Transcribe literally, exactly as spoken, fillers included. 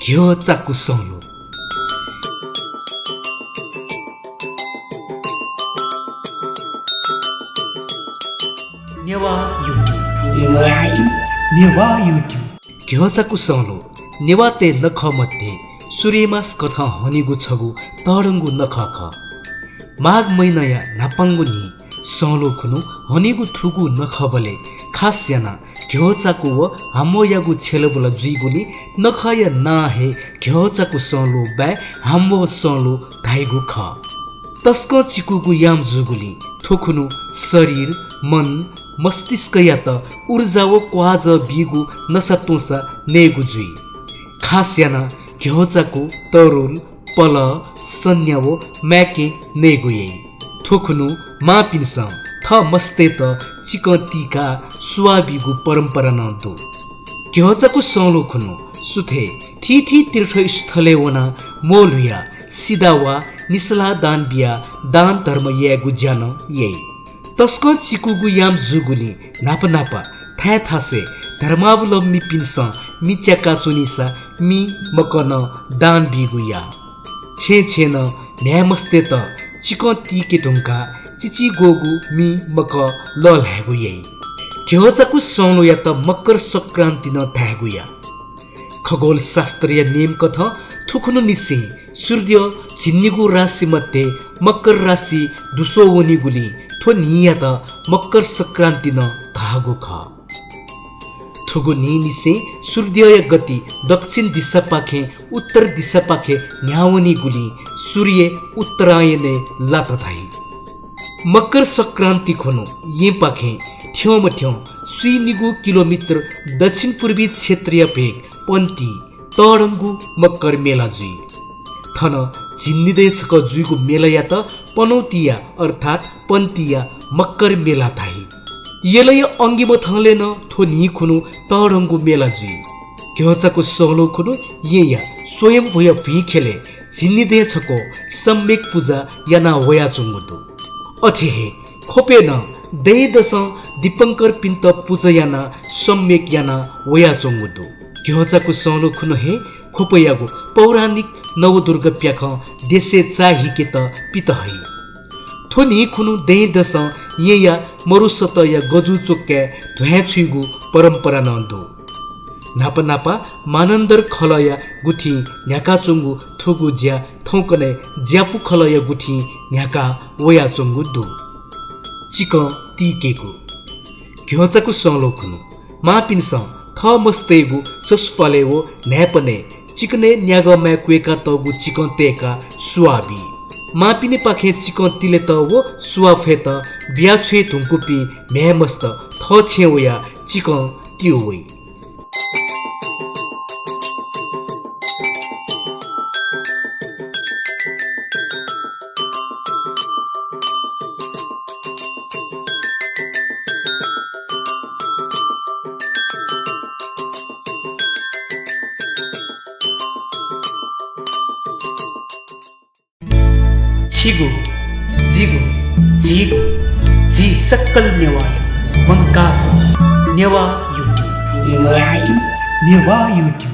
घ्यःचाकु संल्हू। नेवाः YouTube। नेवाः YouTube। घ्यःचाकु संल्हू नेवाःतय् नखः मध्ये सूर्यमास कथं हनीगु छगू तःधंगु नखः खः। माघ महिनाया न्हापांगु न्हि संल्हू खुन्हु हनीगु थुगु नखःबलय् खास यानाः घ्यःचाकु व हाम्वःयागु छ्यलाबुला जुइगुलिं नखःया नां हे घ्यःचाकु संल्हू बाय् हाम्वः संल्हू धाइगु खः। तसकं चिकूगु याम जूगुलिं थ्व खुन्हु शरीर, मन, मस्तिष्कयात ऊर्जा व क्वाःजः बीगु नसा त्वंसा नयेगु जुइ। खास यानाः घ्यःचाकु, तरुल, पलः, सन्या व माय्कें नयेगु याइ। थ्व खुन्हु मांपिन्सं थः मस्तय्त चिकं तीकाः सुवाः बीगु परम्परा नं दु। घ्यःचाकु संल्हू खुन्हु सुथय् थीथी तीर्थस्थलय् वनाः म्वःल्हुयाः सिदा वा निसलाः दान बियाः दान धर्म यायेगु ज्या नं याइ। तसकं चिकूगु याम जूगुलिं न्हापा न्हापा थाय् थासय् धर्मावलम्बीपिन्सं मि च्याका च्वनीसा मि मकः नं दान बीगु याः। छेँय् छेँय् नं म्ह्याय्मस्तय्त चिकं तीके धुंकाः चिचिग्वःगु मि मकः लःल्हायेगु याइ। घ्यःचाकु संल्हूयात मकर संक्रान्ति नं धायेगु याः। खगोल शास्त्रया नियम कथं थुखुन्हुनिसें सूर्य झिंनिगू राशि मध्ये मकर राशि दुस्वः वनीगुलिं थ्व न्हियात मकर संक्रान्ति नं धाःगु खः। थुगु न्हिनिसें सूर्यया गति दक्षिण दिशापाखें उत्तर दिशापाखे न्ह्यावनीगुलिं सूर्य उत्तरायणय् लात धाइ। मकर संक्रान्ति खुन्हु येँपाखें थ्यंमथ्यं स्वीनिगू किलोमिटर दक्षिण पूर्वी क्षेत्रया भेग पन्ति तःधंगु मकर मेला जुइ। थन झिंनिदँय् छकः जुइगु मेलायात पनौतिया अर्थात् पन्तिया मकर मेला धाइ। यलया अंगिमथंलय् नं थ्व न्हि खुन्हु तःधंगु मेला जुइ। घ्यःचाकु संल्हू खुन्हु येँया स्वयम्भूया भुइँख्यलय् झिंनिदँय् छकः सम्यक पुजा याना वयाच्वंगु दु। अथे हे ख्वपय् नं दँय्‌दसं दीपंकरपिन्त पुजा यानाः सम्यक याना वयाच्वंगु दु। घ्यःचाकु संल्हू खुन्हु हे ख्वपयागु पौराणिक नवदुर्गा प्याखं देशय् चाःहिकेत पित हइ। थ्व न्हि खुन्हु दँय्‌दसं येँया मरुसतःया गजू च्वकाय् ध्वाँय् छुइगु परम्परा नं दु। न्हापा न्हापा मानन्धर खलःया गुथिं न्ह्याकाच्वंगु थुगु ज्या थौंकन्हय् ज्यापु खलःया गुथिं न्ह्याका वयाच्वंगु दु। चिकं तीकेगु। घ्यःचाकु संल्हू खुन्हु मांपिन्सं थः मस्तय्‌गु चसुपालय् व न्हाय्‌पनय् चिकनय् न्यागःमाय् क्वय्‌कातःगु चिकं तय्‌काः सुवाः बी। मांपिनिपाखें चिकं तिलेत व सुवाः फयेत बियाछ्वये धुंकूपिं म्ह्याय्‌मस्त थः छेँय् वयाः चिकं तियु वइ। छिगु, जिगु, झीगु, झी सकल नेवाःया मंकाः सः नेवाः YouTube। नेवाः YouTube।